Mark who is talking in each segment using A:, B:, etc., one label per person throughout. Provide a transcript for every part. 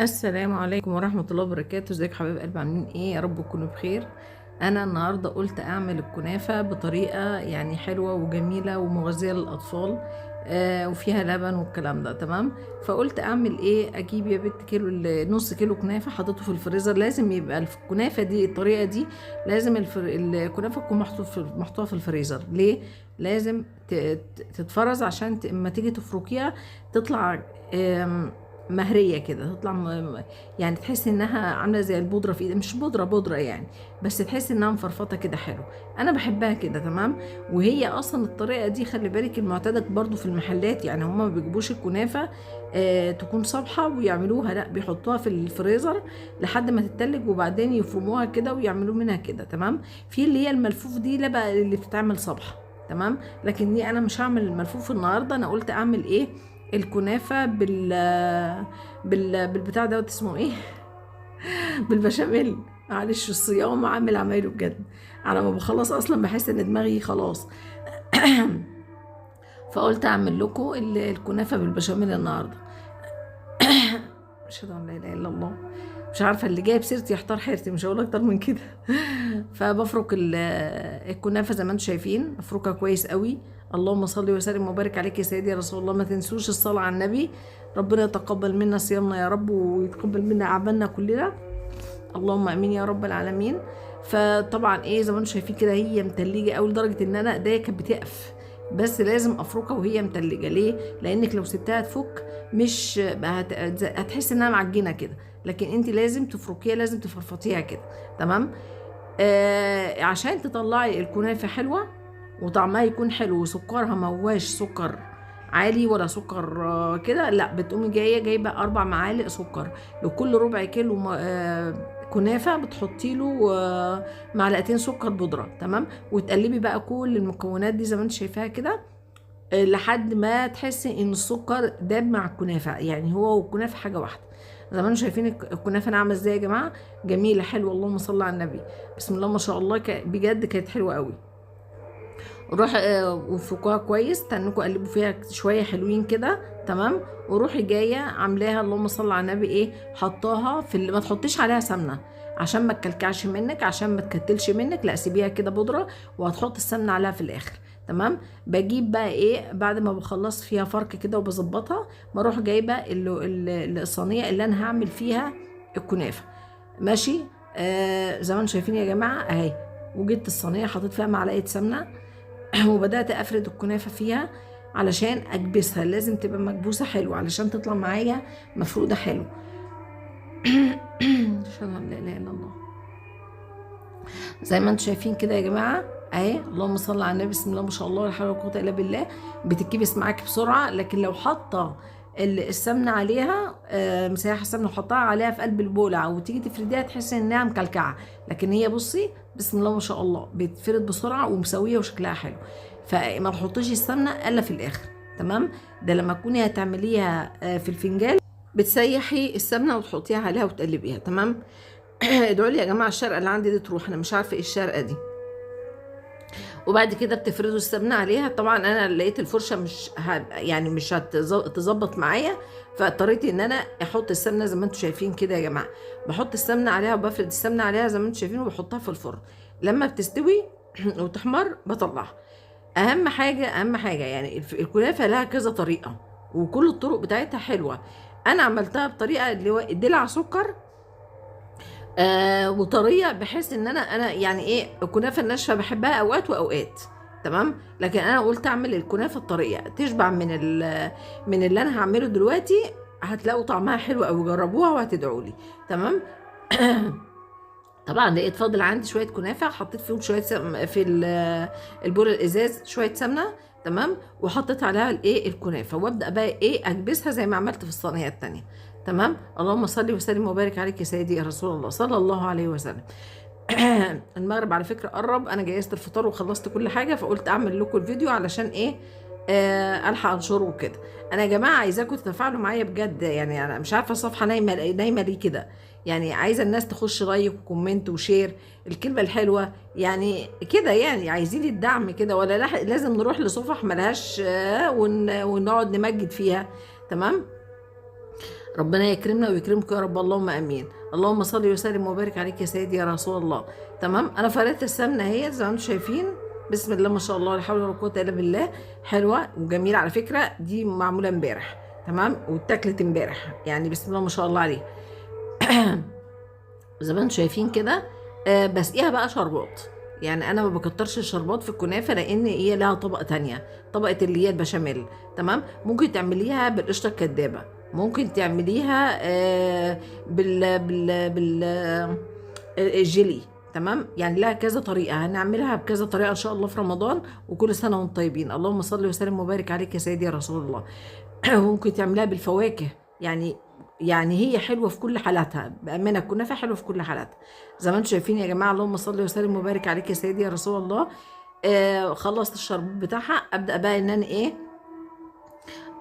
A: السلام عليكم ورحمة الله وبركاته. ازيك حبايب قلب، عاملين ايه؟ يا رب تكونوا بخير. انا النهاردة قلت اعمل الكنافة بطريقة يعني حلوة وجميلة ومغذية للاطفال، وفيها لبن والكلام ده، تمام. فقلت اعمل ايه؟ اجيب يا بنت كيلو نص كيلو كنافة حطيته في الفريزر. لازم يبقى الكنافة دي الطريقة دي، لازم الكنافة تكون محطوطة في الفريزر. ليه؟ لازم تتفرز عشان اما تيجي تفركيها تطلع، مهرية كده، تطلع يعني تحس انها عاملة زي البودرة في ايدك، مش بودرة بودرة يعني، بس تحس انها مفرفطة كده، حلو. انا بحبها كده، تمام. وهي اصلا الطريقة دي خلي بالك المعتادة برضو في المحلات، يعني هما ما بيجيبوش الكنافة، تكون صبحة ويعملوها، لا بيحطوها في الفريزر لحد ما تتلج وبعدين يفرموها كده ويعملوا منها كده، تمام. في اللي هي الملفوف دي لا بقى اللي بتتعمل صبحة، تمام. لكن دي انا مش هعمل الملفوف النهارده. انا قلت اعمل ايه؟ الكنافة بالبتاع دوت اسمه ايه؟ بالبشاميل. معلش الصيام عامل عمايله بجد، على ما بخلص اصلا بحس ان دماغي خلاص. فقلت اعمل لكم الكنافة بالبشاميل النهارده. اشهد ان لا اله الا الله. مش عارفه اللي جايب سيرتي يحتار حيرتي، مش هقول اكتر من كده. فبفرك الكنافه زي ما انتم شايفين، بفركها كويس قوي. اللهم صل وسلم وبارك عليك يا سيدي يا رسول الله. ما تنسوش الصلاه على النبي، ربنا يتقبل منا صيامنا يا رب ويتقبل منا اعمالنا كلنا، اللهم امين يا رب العالمين. فطبعا ايه زي ما انتم شايفين كده هي متلجه قوي لدرجه ان انا ايديا كانت بتقف، بس لازم افركها وهي متلجه. ليه؟ لانك لو سبتها تفك مش هتحس انها معجنه كده، لكن انت لازم تفركيها، لازم تفرفطيها كده، تمام. عشان تطلعي الكنافه حلوه وطعمها يكون حلو وسكرها ما هواش سكر عالي ولا سكر، كده، لا بتقومي جايبه 4 معالق سكر لكل ربع كيلو كنافه، بتحطي له، معلقتين سكر بودره، تمام. وتقلبي بقى كل المكونات دي زي ما انت شايفاها كده، لحد ما تحسي ان السكر داب مع الكنافه، يعني هو والكنافه حاجه واحده. زي ما انتم شايفين الكنافه ناعمه ازاي يا جماعه، جميله حلوه، اللهم صل على النبي، بسم الله ما شاء الله، بجد كانت حلوه قوي. روح، وفركوها كويس، تنكوا قلبوا فيها شويه حلوين كده، تمام. وروحي جايه عاملاها اللهم صل على النبي ايه، حطاها في اللي ما تحطيش عليها سمنه عشان ما تكلكعش منك، عشان ما تكتلش منك، لا سيبيها كده بودره وهتحط السمنه عليها في الاخر، تمام. بجيب بقى ايه بعد ما بخلص فيها فرك كده وبظبطها، بروح جايبه الصينيه اللي انا هعمل فيها الكنافه، ماشي. زي ما انتم شايفين يا جماعه اهي، وجبت الصينيه حطيت فيها معلقه سمنه وبدات افرد الكنافه فيها علشان اكبسها، لازم تبقى مكبوسه حلو علشان تطلع معايا مفروده حلو. اشهد ان لا اله الا الله. زي ما انتم شايفين كده يا جماعه اهي، اللهم صل على النبي، بسم الله ما شاء الله، لا حول ولا قوه الا بالله. بتتكبس معاك بسرعه، لكن لو حاطه السمنه عليها، مسيحه السمنه وحطها عليها في قلب البوله وتيجي تفرديها تحسي انها مكلكعه، لكن هي بصي بسم الله ما شاء الله بتفرد بسرعه ومسويه وشكلها حلو. فما تحطيش السمنه الا في الاخر، تمام. ده لما تكوني هتعمليها، في الفنجان بتسيحي السمنه وتحطيها عليها وتقلبيها، تمام. ادعوا لي يا جماعه الشرقه اللي عندي دي تروح، انا مش عارفه ايه الشرقه دي. وبعد كده بتفردوا السمنه عليها. طبعا انا لقيت الفرشه مش يعني مش هتظبط معايا، فاضطريت ان انا احط السمنه زي ما انتم شايفين كده يا جماعه. بحط السمنه عليها وبفرد السمنه عليها زي ما انتم شايفين، وبحطها في الفرن. لما بتستوي وتحمر بطلعها. اهم حاجه، اهم حاجه يعني الكنافه لها كذا طريقه وكل الطرق بتاعتها حلوه. انا عملتها بطريقه اللي هو دلع سكر، وطريه، بحيث ان انا يعني ايه الكنافه الناشفه بحبها اوقات واوقات، تمام. لكن انا قلت اعمل الكنافه الطريه تشبع من اللي انا هعمله دلوقتي، هتلاقوا طعمها حلو قوي، جربوها وهتدعوا لي، تمام. طبعا لقيت فاضل عندي شويه كنافه، حطيت فيهم شويه في البوله الازاز شويه سمنه، تمام، وحطيت عليها الايه الكنافه، وابدا بقى ايه اكبسها زي ما عملت في الصينيه التانية، تمام. اللهم صل وسلم وبارك عليك يا سيدي يا رسول الله صلى الله عليه وسلم. المغرب على فكره قرب، انا جهزت الفطار وخلصت كل حاجه، فقلت اعمل لكم الفيديو علشان ايه، الحق انشره وكده. انا يا جماعه عايزاكم تتفاعلوا معايا بجد، يعني انا مش عارفه الصفحه نايمه ليه كده، يعني عايزه الناس تخش like و comment و share الكلمه الحلوه يعني كده، يعني عايزين الدعم كده، ولا لازم نروح لصفح ملهاش، ونقعد نمجد فيها، تمام. ربنا يكرمنا ويكرمكم يا رب، اللهم امين. اللهم صل وسلم وبارك عليك يا سيدي يا رسول الله. تمام، انا فرقت السمنة اهي زي ما انتم شايفين، بسم الله ما شاء الله، لا حول ولا قوة الا بالله، حلوة وجميلة. على فكرة دي معمولة امبارح، تمام، واتاكلت امبارح، يعني بسم الله ما شاء الله عليها. زي ما انتم شايفين كده. بسقيها بقى شربات، يعني انا ما بكترش الشربات في الكنافه لان هي لها طبقه تانية، طبقه اللي هي البشاميل. تمام، ممكن تعمليها بالقشطه الكدابه، ممكن تعمليها بال بال بال الجيلي. تمام، يعني لها كذا طريقه، هنعملها بكذا طريقه ان شاء الله في رمضان. وكل سنة وانتم طيبين. اللهم صل وسلم وبارك عليك يا سيدي يا رسول الله. ممكن تعمليها بالفواكه، يعني هي حلوة في كل حالاتها، بامانه الكنافه حلوة في كل حالاتها زي ما انتم شايفين يا جماعة. اللهم صل وسلم وبارك عليك يا سيدي يا رسول الله. خلصت الشربات بتاعها، ابدا بقى ان انا ايه،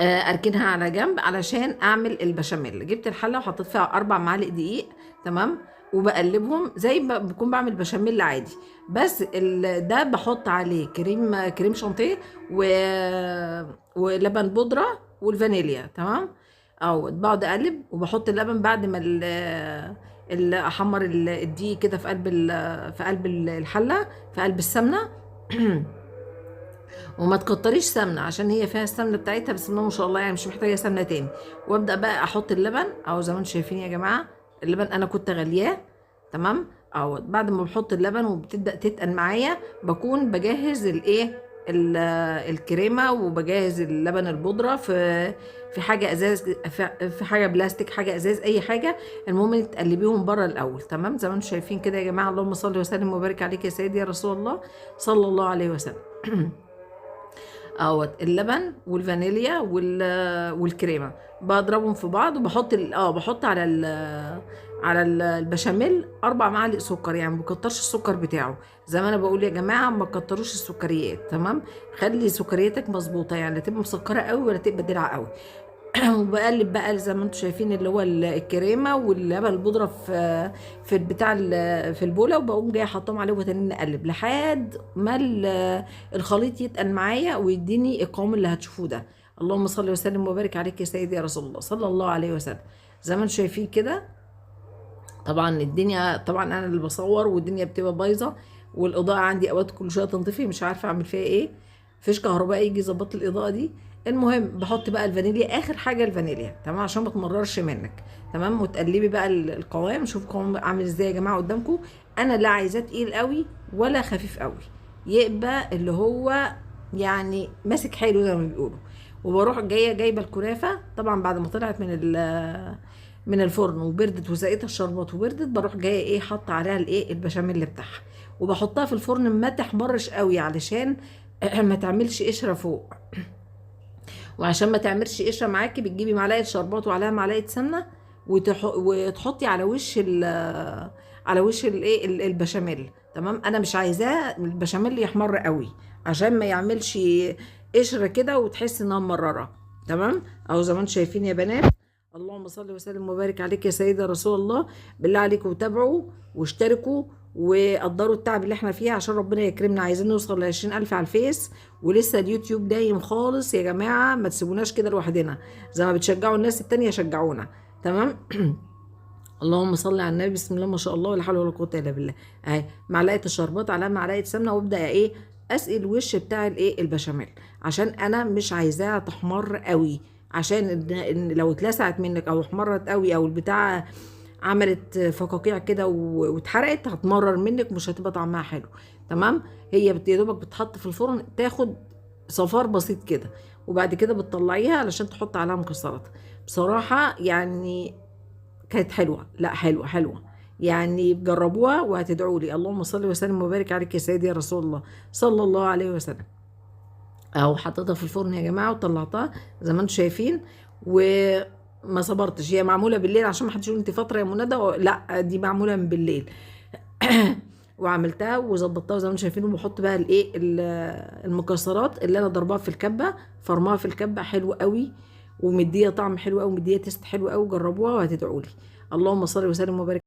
A: اركنها على جنب علشان اعمل البشاميل. جبت الحلة وحطيت فيها 4 معالق دقيق، تمام، وبقلبهم زي ما بكون بعمل بشاميل عادي، بس ده بحط عليه كريم شانتيه ولبن بودره والفانيليا. تمام، او بقعد اقلب وبحط اللبن بعد ما احمر الدقيق كده في قلب في قلب الحلة، في قلب السمنة. وما تكتريش سمنه عشان هي فيها السمنة بتاعتها، بس ما شاء الله يعني مش محتاجه سمنه تاني. وابدا بقى احط اللبن اهو زي ما انتم شايفين يا جماعة، اللبن انا كنت غلياه. تمام، اهو بعد ما بحط اللبن وبتبدا تتقل معايا، بكون بجهز الايه الكريمة، وبجهز اللبن البودره في حاجة ازاز، في حاجة بلاستيك، حاجة ازاز، اي حاجة، المهم تقلبيهم بره الاول. تمام، زي ما انتم شايفين كده يا جماعة. اللهم صل وسلم وبارك عليك يا سيدي يا رسول الله صلى الله عليه وسلم. اهوت اللبن والفانيليا والكريمه بضربهم في بعض، وبحط بحط على على البشاميل 4 معالق سكر، يعني ما بكترش السكر بتاعه. زي ما انا بقول يا جماعة ما تكتروش السكريات، تمام، خلي سكريتك مظبوطة، يعني لا تبقى مسكره قوي ولا تبقى دلع قوي. وبقلب بقى زي ما انتم شايفين اللي هو الكريمة واللبن البودره في البتاع في البوله، وبقوم جاية حاطاهم عليه وتاني نقلب لحد ما الخليط يتقل معايا ويديني القوام اللي هتشوفوه ده. اللهم صل وسلم وبارك عليك يا سيدي يا رسول الله صلى الله عليه وسلم. زي ما انتم شايفين كده، طبعا الدنيا، طبعا انا اللي بصور والدنيا بتبقى بايظة، والاضاءة عندي اوقات كل شوية تنطفي، مش عارفه اعمل فيها ايه، مفيش كهربائي يجي يظبط لي الاضاءة دي. المهم بحط بقى الفانيليا، اخر حاجة الفانيليا، تمام، عشان ما تمررش منك. تمام، وتقلبي بقى القوام. شوفوا القوام عامل ازاي يا جماعة قدامكم. انا لا عايزاه تقيل قوي ولا خفيف قوي، يبقى اللي هو يعني ماسك حاله زي ما بيقولوا. وبروح جاية جايبه الكنافه، طبعا بعد ما طلعت من الفرن وبردت وسقيتها الشربات وبردت، بروح جاية ايه حاطه عليها الايه البشاميل بتاعها، وبحطها في الفرن ما تحمرش قوي علشان ما تعملش قشرة فوق. وعشان ما تعملش قشرة معاكي بتجيبي معلقه شربات وعليها معلقه سمنه وتحطي على وش على وش الايه البشاميل. تمام، انا مش عايزاه البشاميل يحمر قوي عشان ما يعملش قشرة كده وتحس انها مرره. تمام، اهو زي ما انتم شايفين يا بنات. اللهم صل وسلم وبارك عليك يا سيدي رسول الله. بالله عليكم تابعوا واشتركوا وقدروا التعب اللي احنا فيه عشان ربنا يكرمنا. عايزين نوصل ل20,000 على الفيس، ولسه اليوتيوب دايم خالص يا جماعة، ما تسيبوناش كده لوحدنا، زي ما بتشجعوا الناس التانية شجعونا. تمام. اللهم صل على النبي، بسم الله ما شاء الله ولا حول ولا قوة الا بالله. اهي معلقة الشربات على معلقة سمنة، وابدأ ايه اسقي الوش بتاع الايه البشاميل، عشان انا مش عايزاها تحمر قوي، عشان إن لو اتلسعت منك او احمرت قوي او البتاعه عملت فقاقيع كده واتحرقت هتمرر منك، مش هتبقى طعمها حلو. تمام، هي يا دوبك بتحط في الفرن تاخد صفار بسيط كده، وبعد كده بتطلعيها علشان تحط عليها مكسرات. بصراحة يعني كانت حلوة، لا حلوة حلوة يعني، جربوها وهتدعوا لي. اللهم صل وسلم وبارك عليك يا سيدي يا رسول الله صلى الله عليه وسلم. اهو حطيتها في الفرن يا جماعة وطلعتها زي ما انتم شايفين، وما صبرتش. هي معمولة بالليل عشان ما حدش يقول انت فاطره يا منى، لا دي معمولة من بالليل. وعملتها وظبطتها زي ما انتم شايفين، وبحط بقى الايه المكسرات اللي انا ضرباها في الكبه، فرماها في الكبه، حلو قوي ومديه طعم حلو قوي ومديه taste حلو قوي. جربوها وهتدعوا لي. اللهم صل وسلم وبارك.